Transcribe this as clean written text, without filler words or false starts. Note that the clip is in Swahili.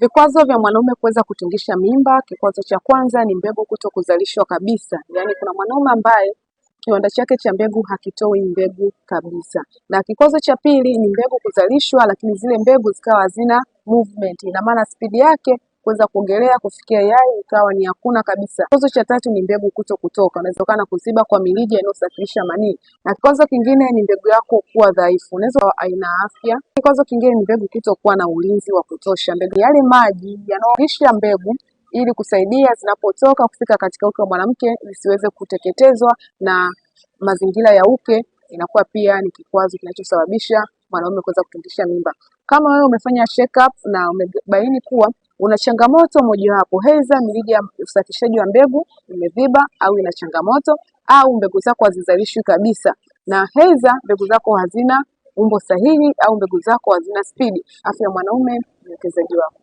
Vikwazo vya mwanaume kuweza kutungisha mimba. Kikwazo cha kwanza ni mbegu kuto kuzalishwa kabisa, yaani kuna mwanaume ambaye kiwanda chake cha mbegu hakitoi mbegu kabisa. Na kikwazo cha pili ni mbegu kuzalishwa, lakini zile mbegu zikawa hazina movement, ina maana spidi yake kuweza kuogelea kufikia yai ikawa ni hakuna kabisa. Kikwazo cha tatu ni mbegu kuto kutoka, unaweza kuziba kwa mirija inayosafirisha manii. Na kikwazo kingine ni mbegu yako kuwa dhaifu, unaweza aina afya. Kikwazo kingine ni mbegu kutokuwa na ulinzi wa kutosha, mbegu yale maji yanayolisha mbegu ili kusaidia zinapotoka kufika katika uke wa mwanamke zisiweze kuteketezwa na mazingira ya uke, inakuwa pia ni kikwazo kinachosababisha mwanaume kuweza kutungisha mimba. Kama wewe umefanya check up na umebaini kuwa una changamoto mojawapo, aidha mirija ya usafishaji wa mbegu imeziba au ina changamoto, au mbegu zako hazizalishwi kabisa, na aidha mbegu zako hazina umbo sahihi au mbegu zako hazina spidi, afya ya mwanaume ni uwekezaji wako.